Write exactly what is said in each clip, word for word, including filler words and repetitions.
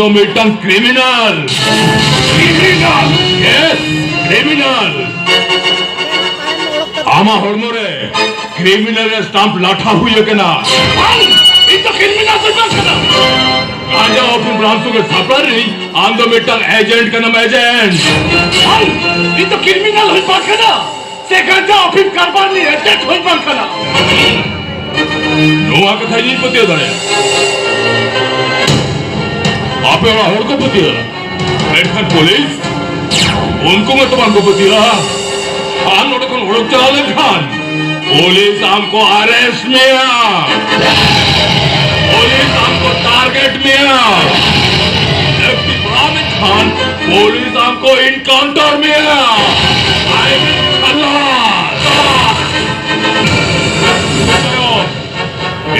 ᱫᱚ ᱢᱤᱫᱴᱟᱝ criminal. Criminal? Yes, criminal. ᱟᱢᱟᱜ ᱦᱚᱲᱢᱚ ᱨᱮ ᱠᱨᱤᱢᱤᱱᱟᱞ ᱨᱮ ᱥᱴᱟᱢᱯ ᱞᱟᱴᱷᱟ ᱦᱩᱭ ᱟᱠᱟᱱᱟ᱾ ᱵᱟᱝ, ᱤᱧ ᱫᱚ ᱠᱨᱤᱢᱤᱱᱟᱞ ᱫᱚ ᱵᱟᱝ ᱠᱟᱱᱟ᱾ ᱜᱟᱸᱡᱟ ᱚᱯᱷᱤᱢ ᱵᱨᱟᱱᱥᱩ ᱜᱮ ᱥᱟᱯᱞᱟᱭ ᱨᱤᱱᱤᱡ ᱟᱢ ᱫᱚ ᱢᱤᱫᱴᱟᱝ ᱮᱡᱮᱱᱴ ᱠᱟᱱᱟᱢ, ᱮᱡᱮᱱᱴ᱾ ᱵᱟᱝ, ᱤᱧ ᱫᱚ ᱠᱨᱤᱢᱤᱱᱟᱞ ᱦᱚᱸ ᱵᱟᱝ ᱠᱟᱱᱟ᱾ ᱥᱮ ᱜᱟᱸᱡᱟ ᱟᱹᱠᱷᱨᱤᱧ ᱠᱟᱨᱵᱟᱨ ᱨᱤᱱᱤᱡ ᱮᱡᱮᱱᱴ ᱦᱚᱸ ᱵᱟᱝ ᱠᱟᱱᱟ᱾ ᱱᱚᱣᱟ ᱠᱟᱛᱷᱟ ᱤᱧᱤᱧ ᱯᱟᱹᱛᱭᱟᱹᱣ ᱫᱟᱲᱮᱭᱟᱜᱼᱟ᱾ ᱟᱯᱮ ᱚᱲᱟᱜ ᱦᱚᱲ ᱠᱚ ᱯᱟᱹᱛᱭᱟᱹᱜᱼᱟ, ᱢᱮᱱᱠᱷᱟᱱ ᱯᱩᱞᱤᱥ, ᱩᱱᱠᱩ ᱢᱟᱛᱚ ᱵᱟᱝ ᱠᱚ ᱯᱟᱹᱛᱭᱟᱹᱜᱼᱟ᱾ ᱟᱢ ᱱᱚᱰᱮ ᱠᱷᱚᱱ ᱚᱰᱚᱠ ᱪᱟᱞᱟᱣ ᱞᱮᱱᱠᱷᱟᱱ ᱯᱩᱞᱤᱥ ᱟᱢ ᱠᱚ ᱟᱨᱮᱥᱴ ᱢᱮᱭᱟ, ᱯᱩᱞᱤᱥ ᱟᱢ ᱠᱚ ᱴᱟᱨᱜᱮᱴ ᱢᱮᱭᱟ᱾ ᱞᱟᱹᱠᱛᱤ ᱯᱟᱲᱟᱣ ᱞᱮᱱᱠᱷᱟᱱ ᱯᱩᱞᱤᱥ ᱟᱢ ᱠᱚ ᱤᱱᱠᱟᱣᱩᱱᱴᱟᱨ ᱢᱮᱭᱟ᱾ ᱟᱭ ᱠᱷᱟᱞᱟᱥ᱾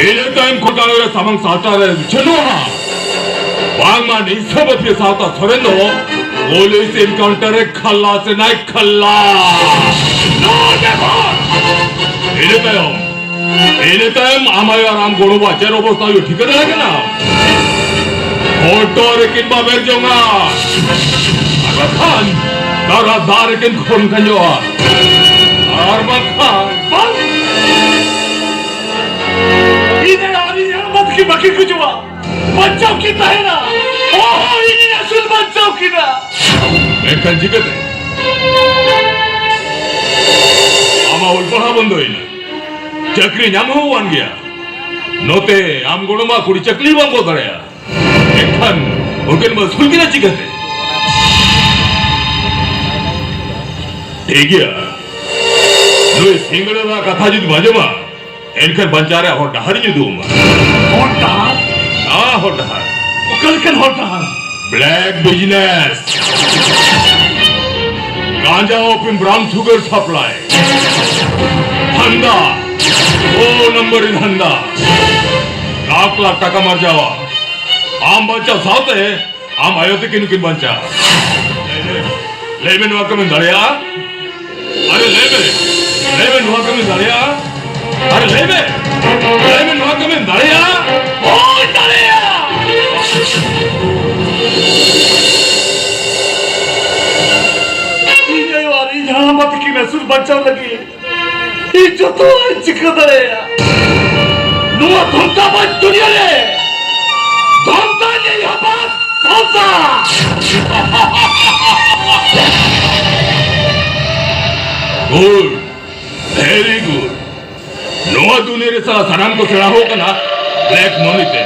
ᱤᱱᱟᱹ ᱛᱟᱭᱚᱢ ᱠᱷᱚᱱ ᱜᱟᱲᱚ ᱨᱮ ᱥᱟᱢᱟᱝ ᱥᱟᱦᱴᱟ ᱨᱮ ᱵᱤᱪᱷᱟᱹᱱᱚᱜᱼᱟ᱾ ᱵᱟᱝᱢᱟ ᱱᱤᱥᱟᱹ ᱵᱟᱹᱯᱤᱭᱟᱹ ᱥᱟᱶᱛᱟ ᱥᱚᱨᱮᱱ ᱫᱚ ᱯᱩᱞᱤᱥ ᱮᱱᱠᱟᱣᱩᱱᱴᱟᱨ ᱨᱮ ᱠᱷᱟᱞᱟᱥ ᱮᱱᱟᱭ, ᱠᱷᱟᱞᱟᱥ᱾ ᱤᱱᱟᱹ ᱛᱟᱭᱚᱢ, ᱤᱱᱟᱹ ᱛᱟᱭᱚᱢ ᱟᱢ ᱟᱭᱳ ᱟᱨ ᱟᱢ ᱜᱚᱲᱚᱢ ᱵᱟ ᱪᱮᱫ ᱚᱵᱚᱥᱛᱟ ᱦᱩᱭᱩᱜ ᱴᱷᱤᱠᱟᱹ ᱫᱟᱲᱮᱭᱟᱜ ᱠᱟᱱᱟ? ᱦᱚᱴᱚᱜ ᱨᱮᱠᱤᱱ ᱵᱟᱵᱮᱨ ᱡᱚᱝᱟ, ᱟᱨ ᱵᱟᱠᱷᱟᱱ ᱛᱟᱨᱟ ᱫᱟᱜ ᱨᱮᱠᱤᱱ ᱠᱷᱚᱱ ᱠᱷᱟᱸᱡᱚᱜᱼᱟ, ᱟᱨ ᱵᱟᱝᱠᱷᱟᱱ ᱵᱟᱝ᱾ ᱤᱧ ᱟᱨ ᱤᱧ ᱟᱨ ᱵᱟᱝ ᱠᱤᱱ ᱵᱟᱹᱠᱤᱱ ᱜᱩᱡᱩᱜᱼᱟ᱾ ᱵᱟᱧᱪᱟᱣ ᱠᱤᱱ ᱛᱟᱦᱮᱱᱟ᱾ ᱦᱳᱭ, ᱤᱧᱤᱧ ᱟᱹᱥᱩᱞ ᱵᱟᱧᱪᱟᱣ ᱠᱤᱱᱟ᱾ ᱢᱮᱱᱠᱷᱟᱱ ᱪᱤᱠᱟᱹᱛᱮ? ᱟᱢᱟᱜ ᱚᱞ ᱯᱟᱲᱦᱟᱣ ᱵᱚᱱᱫᱚᱭᱮᱱᱟ, ᱪᱟᱹᱠᱨᱤ ᱧᱟᱢ ᱦᱚᱸ ᱵᱟᱝ ᱜᱮᱭᱟ᱾ ᱱᱚᱛᱮ ᱟᱢ ᱜᱚᱲᱚᱢᱟ ᱠᱩᱲᱤ ᱪᱟᱹᱠᱨᱤ ᱵᱟᱝ ᱠᱚ ᱫᱟᱲᱮᱭᱟᱜᱼᱟ᱾ ᱮᱱᱠᱷᱟᱱ ᱩᱱᱠᱤᱱ ᱵᱚᱱ ᱟᱹᱥᱩᱞ ᱠᱤᱱᱟ ᱪᱤᱠᱟᱹᱛᱮ? ᱴᱷᱤᱠ ᱜᱮᱭᱟ, ᱱᱩᱭ ᱥᱤᱸᱜᱟᱹᱲᱟ ᱨᱮᱱᱟᱜ ᱠᱟᱛᱷᱟ ᱡᱩᱫᱤᱢ ᱟᱸᱡᱚᱢᱟ, ᱮᱱᱠᱷᱟᱱ ᱵᱟᱧᱪᱟᱣ ᱨᱮᱭᱟᱜ ᱦᱚᱨ ᱰᱟᱦᱟᱨᱤᱧ ᱩᱫᱩᱜ ᱟᱢᱟ᱾ ᱦᱚᱨ ᱰᱟᱦᱟᱨ? ᱦᱮᱸ, ᱦᱚᱨ ᱰᱟᱦᱟᱨ᱾ ᱚᱠᱟ ᱞᱮᱠᱟᱱ ᱦᱚᱨ ᱰᱟᱦᱟᱨ? Black business. ᱜᱟᱸᱡᱟ ᱚᱯᱷᱤᱢ ᱵᱨᱟᱣᱩᱱ ᱥᱩᱜᱟᱨ ᱥᱟᱯᱞᱟᱭ᱾ ᱫᱷᱟᱱᱫᱟ᱾ ᱳ ᱱᱚᱢᱵᱚᱨᱤ ᱫᱷᱟᱱᱫᱟ᱾ ᱞᱟᱠᱷ ᱞᱟᱠᱷ ᱴᱟᱠᱟᱢ ᱟᱨᱡᱟᱣᱟ᱾ ᱟᱢ ᱵᱟᱧᱪᱟᱣ ᱥᱟᱶᱛᱮ ᱟᱢ ᱟᱭᱳ ᱛᱤᱠᱤᱱ ᱦᱚᱸᱠᱤᱱ ᱵᱟᱧᱪᱟᱜᱼᱟ᱾ ᱞᱟᱹᱭ ᱢᱮ, ᱞᱟᱹᱭ ᱢᱮ, ᱱᱚᱣᱟ ᱠᱟᱹᱢᱤᱢ ᱫᱟᱲᱮᱭᱟᱜᱼᱟ? ᱟᱨᱮ ᱞᱟᱹᱭ ᱢᱮ, ᱞᱟᱹᱭ ᱢᱮ, ᱱᱚᱣᱟ ᱠᱟᱹᱢᱤᱢ ᱫᱟᱲᱮᱭᱟᱜᱼᱟ? ᱟᱨᱮ ᱞᱟᱹᱭ ᱢᱮ, ᱞᱟᱹᱭ ᱢᱮ, ᱱᱚᱣᱟ ᱠᱟᱹᱢᱤᱢ ᱫᱟᱲᱮᱭᱟᱜᱼᱟ? ᱦᱳᱭ, ᱫᱟᱲᱮᱭᱟᱜᱼᱟ᱾ ᱵᱟᱧᱪᱟᱣ ᱞᱟᱹᱜᱤᱫ ᱤᱧ ᱡᱚᱛᱚᱣᱟᱜ ᱤᱧ ᱪᱤᱠᱟᱹ ᱫᱟᱲᱮᱭᱟᱜᱼᱟ᱾ ᱱᱚᱣᱟ ᱫᱷᱚᱱᱛᱟᱵᱟᱡᱽ ᱫᱩᱱᱤᱭᱟᱹ ᱨᱮ ᱫᱷᱚᱱᱛᱟ ᱧᱮᱞ ᱦᱚᱸ ᱵᱟᱝ ᱫᱷᱚᱱᱛᱟ᱾ Good, very good. ᱱᱚᱣᱟ ᱫᱩᱱᱤᱭᱟᱹ ᱨᱮ ᱥᱟᱞᱟ ᱥᱟᱱᱟᱢ ᱠᱚ ᱥᱮᱬᱟ ᱦᱚ ᱠᱟᱱᱟ black money ᱛᱮ,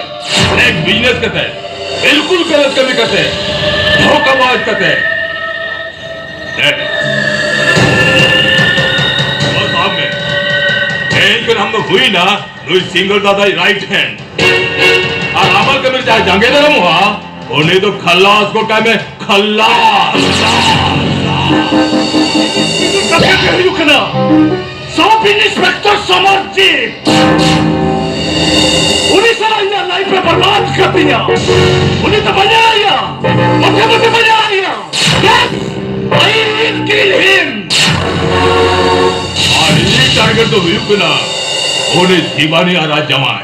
black business ᱠᱟᱛᱮ, ᱵᱤᱞᱠᱩᱞ ᱜᱟᱞᱟᱛ ᱠᱟᱹᱢᱤ ᱠᱟᱛᱮ, ᱫᱷᱳᱠᱟᱵᱟᱡᱽ ᱠᱟᱛᱮ᱾ ᱦᱮᱸ᱾ ᱵᱟᱥ ᱟᱢ ᱢᱮ᱾ ᱛᱮᱦᱮᱧ ᱠᱷᱚᱱ ᱟᱢ ᱫᱚ ᱦᱩᱭᱱᱟ ᱱᱩᱭ ᱥᱤᱝᱜᱚᱞ ᱫᱟᱫᱟᱭ right hand᱾ ᱟᱨ ᱟᱢᱟᱜ ᱠᱟᱹᱢᱤ ᱨᱮ ᱡᱟᱦᱟᱸᱭ ᱡᱟᱸᱜᱮ ᱫᱟᱨᱟᱢᱚᱜᱼᱟ, ᱩᱱᱤ ᱫᱚ ᱠᱷᱟᱞᱟᱥ ᱜᱚᱴᱟᱭ ᱢᱮ, ᱠᱷᱟᱞᱟᱥ᱾ ᱠᱟᱛᱷᱟ ᱜᱮ ᱦᱩᱭᱩᱜ ᱠᱟᱱᱟ, ᱥᱟᱵ ᱤᱱᱥᱯᱮᱠᱴᱚᱨ ᱥᱚᱢᱚᱨᱡᱤᱛ, ᱩᱱᱤ ᱥᱟᱞᱟᱜ ᱤᱧᱟᱹᱜ life ᱮ ᱵᱚᱨᱵᱟᱫ ᱠᱟᱹᱛᱤᱧᱟ᱾ ᱩᱱᱤ ᱫᱚ ᱵᱟᱹᱧ ᱟᱲᱟᱜᱮᱭᱟ, ᱢᱚᱴᱷᱮ ᱢᱚᱴᱷᱮ ᱵᱟᱹᱧ ᱟᱲᱟᱜᱮᱭᱟ᱾ Yes, I will kill him. ᱟᱨ ᱤᱧᱤᱡ target ᱫᱚ ᱦᱩᱭᱩᱜ ᱠᱟᱱᱟ ᱩᱱᱤ ᱥᱤᱵᱟᱱᱤ ᱟᱨ ᱟᱡ ᱡᱟᱶᱟᱭ᱾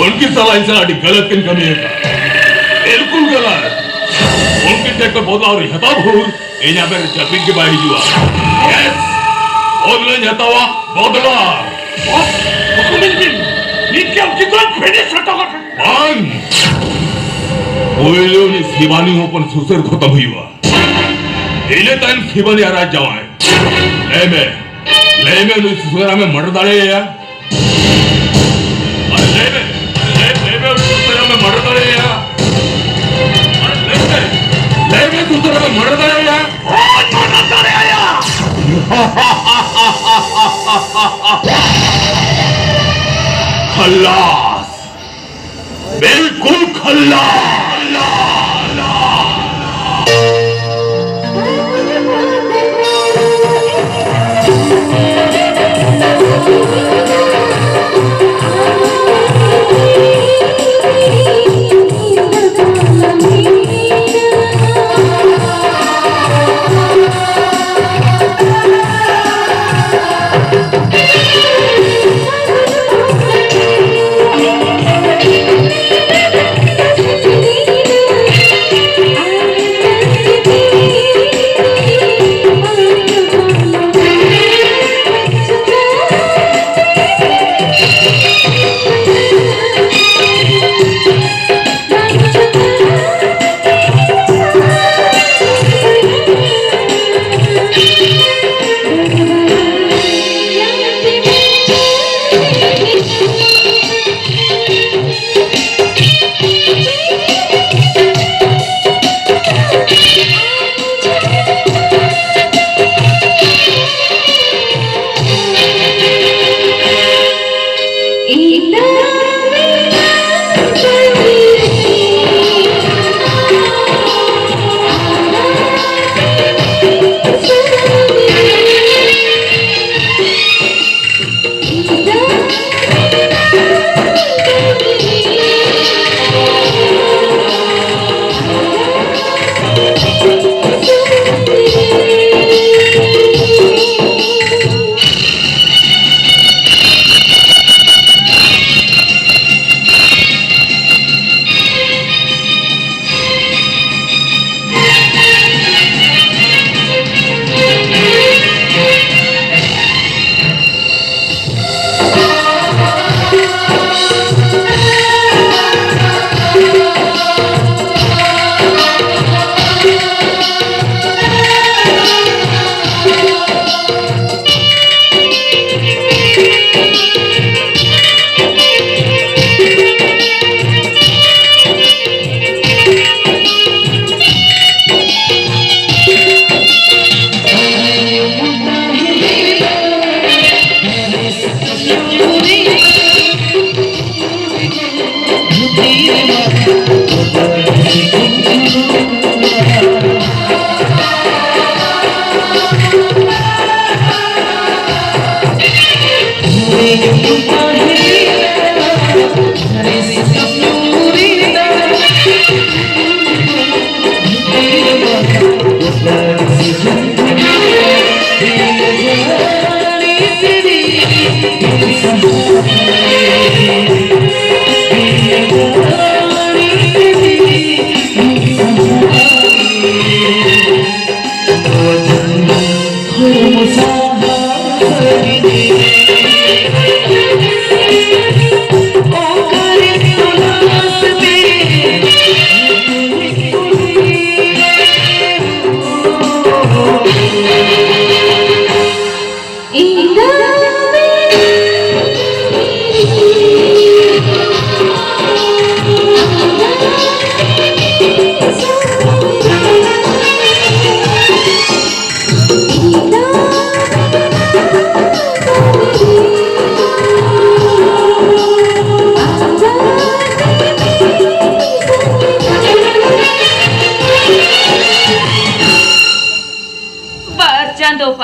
ᱩᱱᱠᱤᱱ ᱥᱟᱞᱟᱜ ᱤᱧ ᱥᱟᱞᱟᱜ ᱟᱹᱰᱤ ᱜᱟᱞᱟᱛ ᱠᱤᱱ ᱠᱟᱹᱢᱤ ᱟᱠᱟᱫ, ᱵᱤᱞᱠᱩᱞ ᱜᱟᱞᱟᱛ᱾ ᱩᱱᱠᱤᱱ ᱴᱷᱮᱱ ᱠᱷᱚᱱ ᱵᱚᱫᱞᱟ ᱟᱹᱣᱨᱤ ᱦᱟᱛᱟᱣ ᱵᱷᱳᱨ ᱤᱧ ᱟᱵᱮᱱ ᱡᱟᱹᱯᱤᱫ ᱜᱮ ᱵᱟᱭ ᱦᱤᱡᱩᱜᱼᱟ᱾ Yes, ᱵᱚᱫᱞᱟᱧ ᱦᱟᱛᱟᱣᱟ, ᱵᱚᱫᱞᱟ᱾ ᱵᱚᱥ, ᱦᱩᱠᱩᱢ ᱵᱤᱱ, ᱱᱤᱛ ᱜᱮ ᱩᱱᱠᱤᱱ ᱫᱚᱧ finish ᱦᱚᱴᱚ ᱠᱟᱜ ᱠᱟᱱᱟ᱾ ᱵᱟᱝ, ᱯᱳᱭᱞᱳ ᱩᱱᱤ ᱥᱤᱵᱟᱱᱤ ᱦᱚᱯᱚᱱ ᱥᱩᱥᱟᱹᱨ ᱠᱷᱚᱛᱚᱢ ᱦᱩᱭᱩᱜᱼᱟ, ᱤᱱᱟᱹ ᱛᱟᱭᱚᱢ ᱥᱤᱵᱟᱱᱤ ᱟᱨ ᱟᱡ ᱡᱟᱶᱟᱭ᱾ ᱞᱟᱹᱭ ᱢᱮ, ᱞᱟᱹᱭ ᱢᱮ, ᱱᱩᱭ ᱥᱩᱥᱟᱹᱨ ᱟᱢᱮ murder ᱫᱟᱲᱮᱭᱟᱭᱟ? ᱟᱨ ᱞᱟᱹᱭ ᱢᱮ, ᱞᱟᱹᱭ, ᱞᱟᱹᱭ ᱢᱮ, ᱩᱱᱤ ᱥᱩᱥᱟᱹᱨ ᱟᱢᱮ murder ᱫᱟᱲᱮᱭᱟᱭᱟ? ᱟᱨ ᱞᱟᱹᱭ ᱢᱮ, ᱞᱟᱹᱭ ᱢᱮ, ᱥᱩᱥᱟᱹᱨ ᱟᱢᱮ murder ᱫᱟᱲᱮᱭᱟᱭᱟ? ᱦᱳᱭ, murder ᱫᱟᱲᱮᱭᱟᱭᱟ᱾ ᱠᱷᱟᱞᱟᱥ, ᱵᱤᱞᱠᱩᱞ ᱠᱷᱟᱞᱟᱥ᱾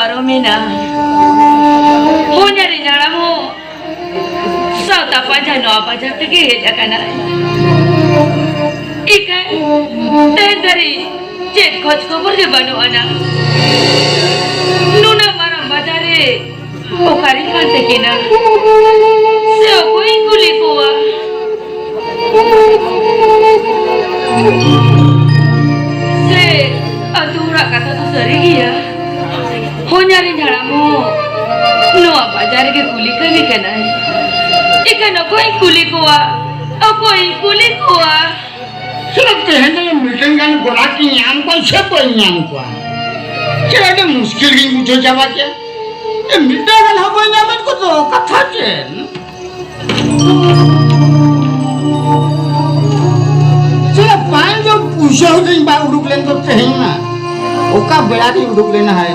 ᱯᱟᱨᱚᱢᱮᱱᱟ᱾ ᱦᱚᱧᱦᱟᱨᱤᱧ ᱦᱟᱲᱟᱢ ᱦᱚᱸ ᱥᱟᱶᱛᱟ ᱯᱟᱸᱡᱟ ᱱᱚᱣᱟ ᱵᱟᱡᱟᱨ ᱛᱮᱜᱮ ᱦᱮᱡ ᱟᱠᱟᱱᱟᱭ᱾ ᱤᱠᱷᱟᱹᱱ ᱛᱮᱦᱮᱧ ᱫᱷᱟᱹᱨᱤᱡ ᱪᱮᱫ ᱠᱷᱚᱡᱽ ᱠᱷᱚᱵᱚᱨ ᱜᱮ ᱵᱟᱹᱱᱩᱜ ᱟᱱᱟ᱾ ᱱᱩᱱᱟᱹᱜ ᱢᱟᱨᱟᱝ ᱵᱟᱡᱟᱨ ᱨᱮ ᱚᱠᱟᱨᱮ ᱠᱟᱱ ᱛᱟᱹᱠᱤᱱᱟ? ᱥᱮ ᱚᱠᱚᱭ ᱠᱩᱞᱤ ᱠᱚᱣᱟ? ᱥᱮ ᱟᱹᱛᱩ ᱚᱲᱟᱜ ᱠᱟᱛᱷᱟ ᱫᱚ ᱥᱟᱹᱨᱤ ᱜᱮᱭᱟ? ᱦᱚᱧᱦᱟᱨᱤᱧ ᱦᱟᱲᱟᱢ ᱦᱚᱸ ᱱᱚᱣᱟ ᱵᱟᱡᱟᱨ ᱨᱮᱜᱮ ᱠᱩᱞᱤ ᱠᱟᱹᱢᱤ ᱠᱟᱱᱟᱭ᱾ ᱮᱱᱠᱷᱟᱱ ᱚᱠᱚᱭ ᱠᱩᱞᱤ ᱠᱚᱣᱟ? ᱚᱠᱚᱭ ᱠᱩᱞᱤ ᱠᱚᱣᱟ? ᱪᱮᱫᱟᱜ ᱛᱮᱦᱮᱧ ᱫᱚ ᱢᱤᱫᱴᱮᱱ ᱜᱟᱱ ᱜᱚᱲᱟ ᱠᱤᱧ ᱧᱟᱢ ᱠᱚᱣᱟ ᱥᱮ ᱵᱟᱹᱧ ᱧᱟᱢ ᱠᱚᱣᱟ? ᱪᱮᱫ ᱟᱹᱰᱤ ᱢᱩᱥᱠᱤᱞ ᱜᱤᱧ ᱵᱩᱡᱷᱟᱹᱣ ᱪᱟᱵᱟ ᱠᱮᱫ᱾ ᱮ, ᱢᱤᱫᱴᱟᱝ ᱜᱟᱱ ᱦᱚᱸ ᱵᱟᱹᱧ ᱧᱟᱢᱮᱫ ᱠᱚᱫᱚ, ᱠᱟᱛᱷᱟ ᱪᱮᱫ? ᱪᱮᱫ ᱵᱟᱝ ᱫᱚ ᱯᱩᱭᱥᱟᱹ ᱦᱚᱸ ᱛᱤᱧ ᱵᱟᱝ ᱩᱰᱩᱠ ᱞᱮᱱ ᱫᱚ ᱛᱮᱦᱮᱧ ᱢᱟ᱾ ᱚᱠᱟ ᱵᱮᱲᱟ ᱨᱤᱧ ᱩᱰᱩᱠ ᱞᱮᱱᱟ ᱦᱟᱭ?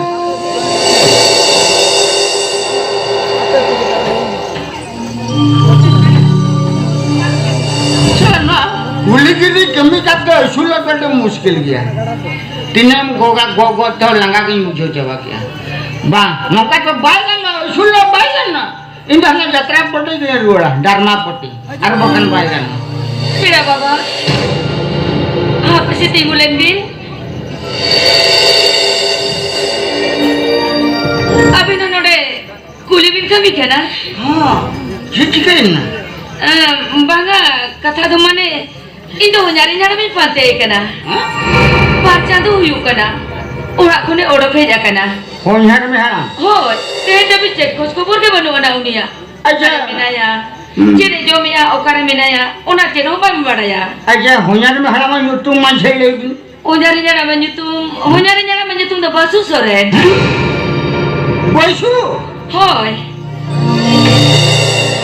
ᱪᱮᱫ ᱱᱚᱣᱟ ᱠᱩᱞᱤ ᱠᱤᱫᱤ ᱠᱟᱹᱢᱤ ᱠᱟᱛᱮ ᱟᱹᱥᱩᱞᱚᱜ ᱫᱚ ᱟᱹᱰᱤ ᱢᱩᱥᱠᱤᱞ ᱜᱮᱭᱟ᱾ ᱛᱤᱱᱟᱹᱜ ᱮᱢ ᱜᱚᱜᱟ, ᱜᱚᱜ ᱜᱚᱜ ᱛᱮᱦᱚᱸ ᱞᱟᱸᱜᱟ ᱜᱤᱧ ᱵᱩᱡᱷᱟᱹᱣ ᱪᱟᱵᱟ ᱠᱮᱜᱼᱟ᱾ ᱵᱟᱝ, ᱱᱚᱝᱠᱟ ᱫᱚ ᱵᱟᱭ ᱜᱟᱱᱚᱜᱼᱟ, ᱟᱹᱥᱩᱞ ᱫᱚ ᱵᱟᱭ ᱜᱟᱱᱚᱜᱼᱟ᱾ ᱤᱧ ᱫᱚ ᱦᱟᱱᱟ ᱡᱟᱛᱨᱟ ᱯᱟᱹᱴᱤ ᱜᱤᱧ ᱨᱩᱣᱟᱹᱲᱟ, ᱰᱟᱨᱢᱟ ᱯᱟᱹᱴᱤ, ᱟᱨ ᱵᱟᱠᱷᱟᱱ ᱵᱟᱭ ᱜᱟᱱᱚᱜᱼᱟ᱾ ᱯᱮᱲᱟ ᱵᱟᱵᱟ, ᱦᱟᱯᱮ ᱥᱮ ᱛᱤᱸᱜᱩ ᱞᱮᱱ ᱵᱤᱱ᱾ ᱟᱹᱵᱤᱱ ᱦᱚᱸ ᱱᱚᱰᱮ ᱠᱩᱞᱤ ᱵᱤᱱ ᱠᱟᱹᱢᱤ ᱠᱟᱱᱟ? ᱦᱚᱸ, ᱪᱮᱫ ᱪᱤᱠᱟᱹᱭᱮᱱᱟ? ᱮᱸ, ᱵᱟᱝᱟ, ᱠᱟᱛᱷᱟ ᱫᱚ ᱢᱟᱱᱮ, ᱤᱧ ᱫᱚ ᱦᱚᱧᱦᱟᱨᱤᱧ ᱦᱟᱲᱟᱢᱤᱧ ᱯᱟᱱᱛᱮᱭᱮ ᱠᱟᱱᱟ᱾ ᱦᱮᱸ? ᱵᱟᱨ ᱪᱟᱸᱫᱚ ᱦᱩᱭᱩᱜ ᱠᱟᱱᱟ, ᱚᱲᱟᱜ ᱠᱷᱚᱱᱮ ᱚᱰᱚᱠ ᱦᱮᱡ ᱟᱠᱟᱱᱟ᱾ ᱦᱚᱧᱦᱟᱨ ᱢᱮ ᱦᱟᱲᱟᱢ? ᱦᱳᱭ, ᱛᱮᱦᱮᱧ ᱫᱷᱟᱹᱵᱤᱡ ᱪᱮᱫ ᱠᱷᱚᱡᱽ ᱠᱷᱚᱵᱚᱨ ᱜᱮ ᱵᱟᱹᱱᱩᱜ ᱟᱱᱟ ᱩᱱᱤᱭᱟᱜ᱾ ᱟᱪᱪᱷᱟ᱾ ᱚᱠᱟᱨᱮ ᱢᱮᱱᱟᱭᱟ? ᱦᱩᱸ᱾ ᱪᱮᱫ ᱮ ᱡᱚᱢᱮᱜᱼᱟ? ᱚᱠᱟᱨᱮ ᱢᱮᱱᱟᱭᱟ? ᱚᱱᱟ ᱪᱮᱫ ᱦᱚᱸ ᱵᱟᱢ ᱵᱟᱲᱟᱭᱟ᱾ ᱟᱪᱪᱷᱟ, ᱦᱚᱧᱦᱟᱨ ᱢᱮ ᱦᱟᱲᱟᱢᱟᱜ ᱧᱩᱛᱩᱢ ᱢᱟᱥᱮ ᱞᱟᱹᱭ ᱵᱤᱱ᱾ ᱦᱚᱧᱦᱟᱨᱤᱧ ᱦᱟᱲᱟᱢᱟᱜ ᱧᱩᱛᱩᱢ, ᱦᱚᱧᱦᱟᱨᱤᱧ ᱦᱟᱲᱟᱢᱟᱜ ᱧᱩᱛᱩᱢ ᱫᱚ ᱵᱟᱹᱥᱩ ᱥᱚᱨᱮᱱ᱾ ᱵᱟᱹᱥᱩ? ᱦᱳᱭ᱾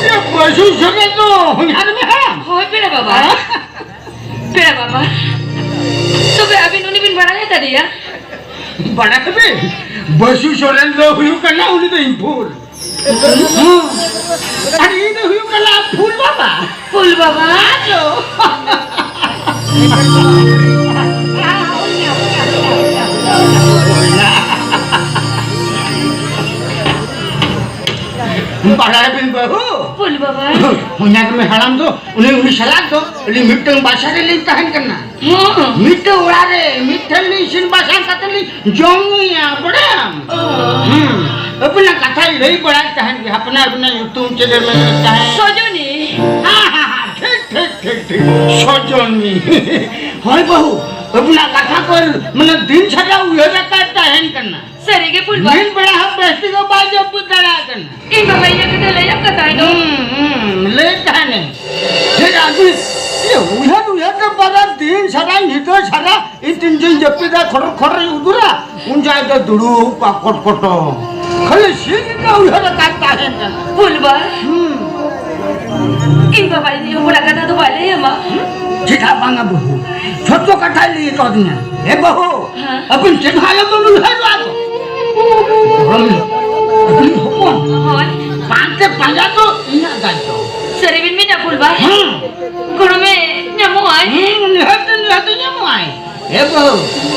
ᱮ, ᱵᱟᱹᱥᱩ ᱥᱚᱨᱮᱱ ᱫᱚ ᱦᱚᱧᱦᱟᱨ ᱢᱮ ᱦᱟᱲᱟᱢ? ᱦᱳᱭ, ᱯᱮᱲᱟ ᱵᱟᱵᱟ᱾ ᱦᱮᱸ? ᱯᱮᱲᱟ ᱵᱟᱵᱟ, ᱛᱚᱵᱮ ᱟᱹᱵᱤᱱ ᱩᱱᱤ ᱵᱤᱱ ᱵᱟᱲᱟᱭ ᱟᱠᱟᱫᱮᱭᱟ? ᱵᱟᱲᱟᱭ ᱟᱹᱵᱤᱱ? ᱵᱟᱹᱥᱩ ᱥᱚᱨᱮᱱ ᱫᱚ ᱦᱩᱭᱩᱜ ᱠᱟᱱᱟ, ᱩᱱᱤ ᱫᱚ ᱤᱧ ᱯᱷᱩᱞ᱾ ᱦᱚᱸ᱾ ᱟᱨ ᱤᱧ ᱫᱚ ᱦᱩᱭᱩᱜ ᱠᱟᱱᱟ ᱯᱷᱩᱞ ᱵᱟᱵᱟ᱾ ᱯᱷᱩᱞ ᱵᱟᱵᱟ? ᱟᱫᱚ᱾ ᱵᱟᱲᱟᱭ ᱵᱤᱱ ᱵᱟᱹᱦᱩ? ᱯᱩᱞ ᱵᱟᱵᱟ᱾ ᱦᱚᱧᱦᱟᱨ ᱢᱮ ᱦᱟᱲᱟᱢ ᱫᱚ, ᱩᱱᱤ, ᱩᱱᱤ ᱥᱟᱞᱟᱜ ᱫᱚ ᱟᱹᱞᱤᱧ ᱢᱤᱫᱴᱟᱝ ᱵᱟᱥᱟ ᱨᱮᱞᱤᱧ ᱛᱟᱦᱮᱱ ᱠᱟᱱᱟ᱾ ᱦᱚᱸ᱾ ᱢᱤᱫᱴᱟᱝ ᱚᱲᱟᱜ ᱨᱮ ᱢᱤᱫ ᱴᱷᱮᱱ ᱞᱤᱧ ᱤᱥᱤᱱ ᱵᱟᱥᱟᱝ ᱠᱟᱛᱮ ᱞᱤᱧ ᱡᱚᱢ ᱧᱩᱭᱟ, ᱵᱟᱲᱟᱭᱟᱢ? ᱚ᱾ ᱦᱩᱸ᱾ ᱟᱹᱵᱤᱱᱟᱜ ᱠᱟᱛᱷᱟᱭ ᱞᱟᱹᱭ ᱵᱟᱲᱟᱭ ᱛᱟᱦᱮᱱ ᱜᱮ, ᱦᱟᱯᱱᱟ ᱟᱹᱵᱤᱱᱟᱜ ᱧᱩᱛᱩᱢ ᱪᱮᱫ ᱮ ᱢᱮᱱᱮᱫ ᱛᱟᱦᱮᱸᱫ? ᱥᱚᱡᱚᱱᱤ᱾ ᱦᱮᱸ, ᱦᱮᱸ, ᱦᱮᱸ, ᱴᱷᱤᱠ, ᱴᱷᱤᱠ, ᱴᱷᱤᱠ, ᱴᱷᱤᱠ᱾ ᱥᱚᱡᱚᱱᱤ᱾ ᱦᱳᱭ ᱵᱟᱹᱦᱩ, ᱟᱹᱵᱤᱱᱟᱜ ᱠᱟᱛᱷᱟ ᱠᱚ ᱢᱟᱱᱮ ᱫᱤᱱ ᱥᱟᱨᱟ ᱩᱭᱦᱟᱹᱨ ᱟᱠᱟᱫ ᱛᱟᱦᱮᱱ ᱠᱟᱱᱟ᱾ ᱥᱟᱹᱨᱤ ᱜᱮ ᱯᱩᱞ ᱵᱟᱵᱟ᱾ ᱢᱤᱫ ᱵᱮᱲᱟ ᱦᱚᱸ ᱵᱮᱥ ᱴᱷᱤᱠ ᱦᱚᱸ ᱵᱟᱭ ᱡᱟᱹᱯᱤᱫ ᱫᱟᱲᱮᱭᱟᱜ ᱠᱟᱱᱟ᱾ ᱤᱧ ᱵᱟᱵᱟ ᱤᱧᱟᱹᱜ ᱠᱟᱛᱷᱟ ᱞᱟᱹᱭᱟᱢ ᱠᱟᱱ ᱛᱟᱦᱮᱸ ᱫᱚ᱾ ᱦᱩᱸ, ᱦᱩᱸ, ᱞᱟᱹᱭ ᱛᱟᱦᱮᱱᱟᱹᱧ᱾ ᱴᱷᱤᱠ ᱟᱹᱰᱤ, ᱤᱭᱟᱹ, ᱩᱭᱦᱟᱹᱨ, ᱩᱭᱦᱟᱹᱨ ᱛᱮ ᱵᱟᱵᱟ ᱫᱤᱱ ᱥᱟᱨᱟ ᱧᱤᱫᱟᱹ ᱥᱟᱨᱟ ᱤᱧ ᱛᱤᱱ ᱡᱚᱧ ᱡᱟᱹᱯᱤᱫᱟ, ᱠᱷᱚᱨᱚᱨ, ᱠᱷᱚᱨᱚᱨᱤᱧ ᱩᱫᱩᱨᱟ, ᱩᱱ ᱡᱚᱦᱚᱜ ᱫᱚ ᱫᱩᱲᱩᱵ ᱠᱚᱜᱼᱟ ᱠᱚᱴ ᱠᱚᱴᱚ᱾ ᱠᱷᱟᱹᱞᱤ ᱥᱤᱧ ᱜᱮ ᱩᱭᱦᱟᱹᱨ ᱟᱠᱟᱫ ᱛᱟᱦᱮᱱ ᱠᱟᱱᱟ᱾ ᱯᱩᱞ ᱵᱟ᱾ ᱦᱩᱸ᱾ ᱤᱧ ᱵᱟᱵᱟ ᱤᱧ ᱦᱚᱯᱚᱱᱟᱜ ᱠᱟᱛᱷᱟ ᱫᱚ ᱵᱟᱭ ᱞᱟᱹᱭ ᱟᱢᱟ? ᱪᱮᱫᱟᱜ ᱵᱟᱝᱟ ᱵᱟᱹᱦᱩ? ᱡᱷᱚᱛᱚ ᱠᱟᱛᱷᱟᱭ ᱞᱟᱹᱭ ᱠᱟᱣᱫᱤᱧᱟ᱾ ᱮ ᱵᱟᱹᱦᱩ, ᱦᱮᱸ? ᱟᱹᱵᱤᱱ ᱪᱮᱫ ᱦᱚᱸ ᱟᱞᱚᱵᱤᱱ ᱩᱭᱦᱟᱹᱨᱚᱜᱼᱟ ᱛᱚ᱾ ᱜᱚᱲᱚᱢ, ᱟᱹᱵᱤᱱ ᱦᱚᱯᱚᱱ᱾ ᱦᱳᱭ᱾ ᱯᱟᱱᱛᱮ ᱯᱟᱸᱡᱟ ᱫᱚ ᱤᱧᱟᱹᱜ ᱫᱟᱭᱤᱛᱛᱚ᱾ ᱥᱟᱹᱨᱤ ᱵᱤᱱ ᱢᱮᱱᱟ ᱯᱩᱞ ᱵᱟ? ᱦᱮᱸ᱾ ᱜᱚᱲᱚᱢᱮ ᱧᱟᱢᱚᱜᱼᱟᱭ? ᱦᱮᱸ, ᱱᱤᱦᱟᱹᱛ, ᱱᱤᱦᱟᱹᱛ ᱧᱟᱢᱚᱜᱼᱟᱭ᱾ ᱮ ᱵᱟᱹᱦᱩ,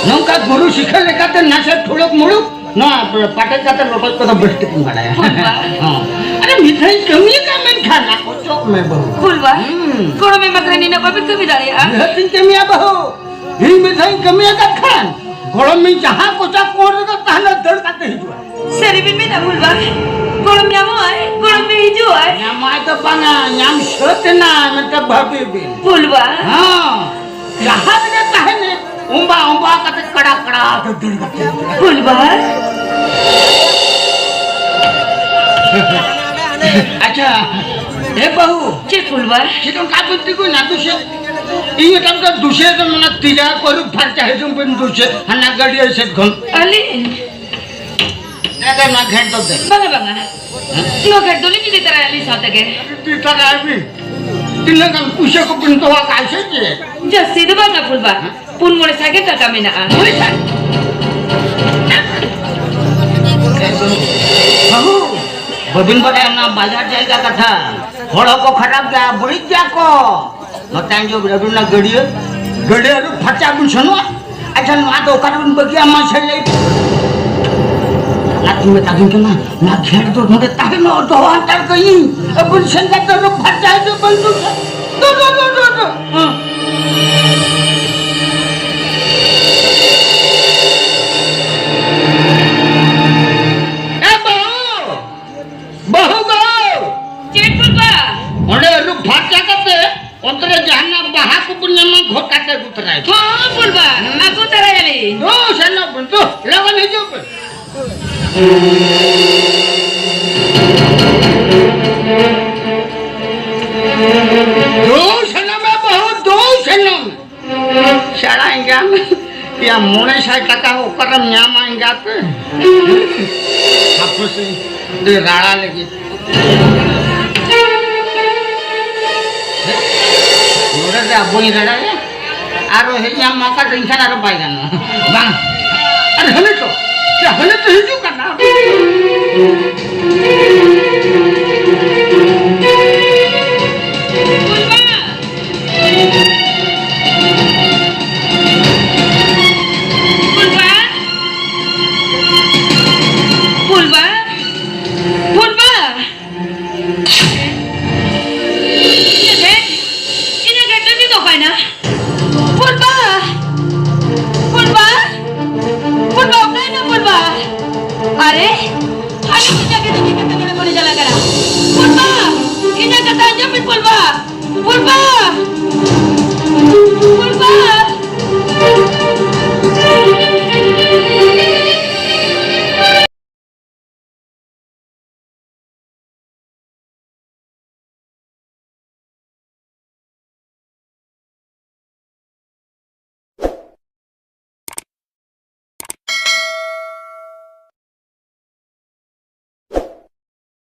ᱱᱚᱝᱠᱟ ᱜᱩᱨᱩ ᱥᱤᱠᱷᱟᱹ ᱞᱮᱠᱟᱛᱮ ᱱᱟᱥᱮ ᱴᱷᱩᱲᱩᱠ ᱢᱩᱲᱩᱠ ᱱᱚᱣᱟ ᱯᱟᱴᱮᱫ ᱠᱟᱛᱮ ᱞᱚᱴᱚᱡ ᱠᱚᱫᱚ ᱵᱮᱥ ᱴᱷᱤᱠ ᱤᱧ ᱵᱟᱲᱟᱭᱟ᱾ ᱯᱩᱞ ᱵᱟ᱾ ᱦᱚᱸ᱾ ᱟᱨᱮ, ᱢᱤᱫ ᱫᱷᱟᱣ ᱤᱧ ᱠᱟᱹᱢᱤ ᱟᱠᱟᱫ ᱢᱮᱱᱠᱷᱟᱱ ᱚᱪᱚᱜ ᱢᱮ ᱵᱟᱹᱦᱩ᱾ ᱯᱩᱞ ᱵᱟ᱾ ᱦᱩᱸ᱾ ᱜᱚᱲᱚᱢᱮ ᱮᱢᱟ ᱠᱟᱱᱟ, ᱱᱤᱱᱟᱹᱜ ᱵᱟᱵᱤᱱ ᱠᱟᱹᱢᱤ ᱫᱟᱲᱮᱭᱟᱜᱼᱟ᱾ ᱱᱤᱦᱟᱹᱛ ᱤᱧ ᱠᱟᱹᱢᱤᱭᱟ ᱵᱟᱹᱦᱩ᱾ ᱤᱧ ᱢᱤᱫ ᱫᱷᱟᱣ ᱤᱧ ᱠᱟᱹᱢᱤ ᱟᱠᱟᱫ ᱠᱷᱟᱱ ᱜᱚᱲᱚᱢ ᱤᱧ ᱡᱟᱦᱟᱸ ᱠᱚᱪᱟ ᱠᱚᱬ ᱨᱮᱜᱮ ᱛᱟᱦᱮᱱᱟ ᱫᱟᱹᱲ ᱠᱟᱛᱮ ᱦᱤᱡᱩᱜᱼᱟ᱾ ᱥᱟᱹᱨᱤ ᱵᱤᱱ ᱢᱮᱱᱟ ᱯᱩᱞ ᱵᱟ? ᱜᱚᱲᱚᱢ ᱧᱟᱢᱚᱜᱼᱟᱭ, ᱜᱚᱲᱚᱢ ᱵᱤᱱ ᱦᱤᱡᱩᱜᱼᱟᱭ᱾ ᱧᱟᱢᱟᱭ ᱫᱚ ᱵᱟᱝᱟ, ᱧᱟᱢ ᱥᱟᱹᱛ ᱮᱱᱟ ᱢᱮᱱᱛᱮ ᱵᱷᱟᱹᱵᱤ ᱵᱤᱱ᱾ ᱯᱩᱞ ᱵᱟ᱾ ᱦᱚᱸ᱾ ᱡᱟᱦᱟᱸ ᱨᱮᱜᱮ ᱛᱟᱦᱮᱱ, ᱚᱢᱵᱟ, ᱚᱢᱵᱟ ᱠᱟᱛᱮ ᱠᱟᱲᱟ, ᱠᱟᱲᱟ ᱟᱛᱮ ᱫᱟᱹᱲ ᱠᱟᱛᱮ᱾ ᱯᱩᱞ ᱵᱟ᱾ ᱟᱪᱪᱷᱟ, ᱮ ᱵᱟᱹᱦᱩ᱾ ᱪᱮᱫ ᱯᱩᱞ ᱵᱟ? ᱪᱮᱫ ᱚᱱᱠᱟ ᱵᱤᱱ ᱛᱤᱸᱜᱩᱭᱮᱱᱟ? ᱫᱩ ᱥᱮᱫ᱾ ᱤᱧ ᱢᱮᱛᱟᱢ ᱠᱟᱱᱟ, ᱫᱩ ᱥᱮᱫ ᱫᱚ ᱢᱟᱱᱮ ᱛᱤ ᱡᱟᱸᱜᱟ ᱠᱚ ᱟᱹᱨᱩᱵ ᱯᱷᱟᱨᱪᱟ ᱦᱤᱡᱩᱜ ᱵᱤᱱ, ᱫᱩ ᱥᱮᱫ, ᱦᱟᱱᱟ ᱜᱟᱹᱰᱭᱟᱹ ᱥᱮᱫ ᱠᱷᱚᱱ᱾ ᱟᱹᱞᱤᱧ? ᱫᱮ, ᱫᱮ, ᱱᱚᱣᱟ ᱜᱷᱮᱸᱴ ᱫᱚ ᱫᱮ᱾ ᱵᱟᱝᱟ, ᱵᱟᱝᱟ᱾ ᱱᱚᱣᱟ ᱜᱷᱮᱸᱴ ᱫᱚᱞᱤᱧ ᱤᱫᱤ ᱛᱟᱨᱟᱭᱟ ᱟᱹᱞᱤᱧ ᱥᱟᱶ ᱛᱮᱜᱮ᱾ ᱤᱫᱤ ᱛᱟᱨᱟᱭᱟ ᱵᱤᱱ? ᱛᱤᱱᱟᱹᱜ ᱜᱟᱱ ᱯᱩᱭᱥᱟᱹ ᱠᱚᱵᱤᱱ ᱫᱚᱦᱚ ᱠᱟᱜᱼᱟ ᱥᱮ ᱪᱮᱫ? ᱡᱟᱹᱥᱛᱤ ᱫᱚ ᱵᱟᱝᱟ ᱯᱩᱞ ᱵᱟ᱾ ᱦᱮᱸ? ᱯᱩᱱ ᱢᱚᱬᱮ ᱥᱟᱭ ᱜᱮ ᱴᱟᱠᱟ ᱢᱮᱱᱟᱜᱼᱟ᱾ ᱯᱩᱱ ᱥᱟᱭ? ᱵᱟᱹᱦᱩ, ᱵᱟᱹᱵᱤᱱ ᱵᱟᱰᱟᱭᱟ ᱚᱱᱟ ᱵᱟᱡᱟᱨ ᱡᱟᱭᱜᱟ ᱠᱟᱛᱷᱟ? ᱦᱚᱲ ᱦᱚᱸᱠᱚ ᱠᱷᱟᱨᱟᱯ ᱜᱮᱭᱟ, ᱵᱟᱹᱲᱤᱡ ᱜᱮᱭᱟ ᱠᱚ᱾ ᱱᱚᱛᱮ ᱟᱸᱡᱚᱢ ᱨᱮ ᱟᱹᱵᱤᱱ ᱚᱱᱟ ᱜᱟᱹᱰᱭᱟᱹ, ᱜᱟᱹᱰᱭᱟᱹ ᱟᱹᱨᱩᱵ ᱯᱷᱟᱨᱪᱟ ᱵᱤᱱ ᱥᱮᱱᱚᱜᱼᱟ᱾ ᱟᱪᱪᱷᱟ, ᱱᱚᱣᱟ ᱫᱚ ᱚᱠᱟ ᱨᱮᱵᱤᱱ ᱵᱟᱹᱜᱤᱭᱟ ᱢᱟᱥᱮ ᱞᱟᱹᱭ ᱵᱤᱱ? ᱟᱨ ᱤᱧ ᱢᱮᱛᱟ ᱫᱤᱧ ᱠᱟᱱᱟ, ᱱᱚᱣᱟ ᱜᱷᱮᱴ ᱫᱚ ᱱᱚᱰᱮ ᱛᱟᱦᱮᱱ ᱫᱚᱦᱚ ᱦᱟᱛᱟᱲ ᱠᱟᱹᱧ᱾ ᱟᱵᱚ ᱥᱮᱱ ᱠᱟᱛᱮ ᱫᱚ ᱯᱷᱟᱨᱪᱟ ᱦᱤᱡᱩᱜ ᱵᱟᱹᱧ ᱫᱩᱥᱟ᱾ ᱫᱩ, ᱫᱩ, ᱫᱩ, ᱫᱩ, ᱫᱩ᱾ ᱦᱮᱸ᱾ ᱮ ᱵᱟᱹᱦᱩ! ᱵᱟᱹᱦᱩ ᱜᱚ! ᱪᱮᱫ ᱵᱟᱵᱟ? ᱚᱸᱰᱮ ᱟᱹᱨᱩᱵ ᱯᱷᱟᱨᱪᱟ ᱠᱟᱛᱮ ᱚᱱᱛᱮ ᱨᱮ ᱡᱟᱦᱟᱱᱟᱜ ᱵᱟᱦᱟ ᱠᱚᱵᱚᱱ ᱧᱟᱢᱟ, ᱜᱷᱚᱴ ᱠᱟᱛᱮ ᱟᱹᱜᱩ ᱛᱚᱨᱟᱭ ᱯᱮ᱾ ᱦᱚᱸ, ᱦᱚᱸ, ᱵᱩᱞᱵᱟ, ᱟᱹᱜᱩ ᱛᱚᱨᱟᱭᱟᱞᱤᱧ᱾ ᱫᱩ, ᱥᱮᱱᱚᱜ ᱵᱚᱱ, ᱫᱩ, ᱞᱚᱜᱚᱱ ᱦᱤᱡᱩᱜ ᱯᱮ᱾ ᱫᱩ, ᱥᱮᱱᱚᱜ ᱢᱮ ᱵᱟᱹᱦᱩ, ᱫᱩ, ᱥᱮᱱᱚᱜ ᱢᱮ᱾ ᱥᱮᱬᱟ ᱮᱸᱜᱟᱛ, ᱭᱟ, ᱢᱚᱬᱮ ᱥᱟᱭ ᱴᱟᱠᱟ ᱚᱠᱟᱨᱮᱢ ᱧᱟᱢᱟ ᱮᱸᱜᱟᱛ? ᱦᱟᱯᱮ ᱥᱮ, ᱟᱹᱰᱤ ᱨᱟᱲᱟ ᱞᱟᱹᱜᱤᱫ᱾ ᱱᱚᱰᱮ ᱫᱚ ᱵᱟᱹᱧ ᱨᱟᱲᱟᱭᱟ᱾ ᱟᱨᱚ ᱦᱮᱡ ᱧᱟᱢ ᱢᱟ ᱚᱠᱟ ᱫᱚ ᱮᱱᱠᱷᱟᱱ ᱟᱨᱚ ᱵᱟᱭ ᱜᱟᱱᱚᱜᱼᱟ᱾ ᱵᱟᱝ᱾ ᱟᱨ ᱦᱟᱹᱱᱤ ᱛᱚ, ᱭᱟ, ᱦᱟᱹᱱᱤ ᱛᱚ ᱦᱤᱡᱩᱜ ᱠᱟᱱᱟ᱾ ᱯᱩᱞᱵᱟ! ᱯᱩᱞᱵᱟ! ᱯᱩᱞᱵᱟ! ᱯᱩᱞᱵᱟ! ᱤᱧᱟᱹᱜ ᱜᱷᱮᱴ, ᱤᱧᱟᱹᱜ ᱜᱷᱮᱴ ᱫᱚ ᱱᱤᱛ ᱚᱠᱟᱭᱮᱱᱟ?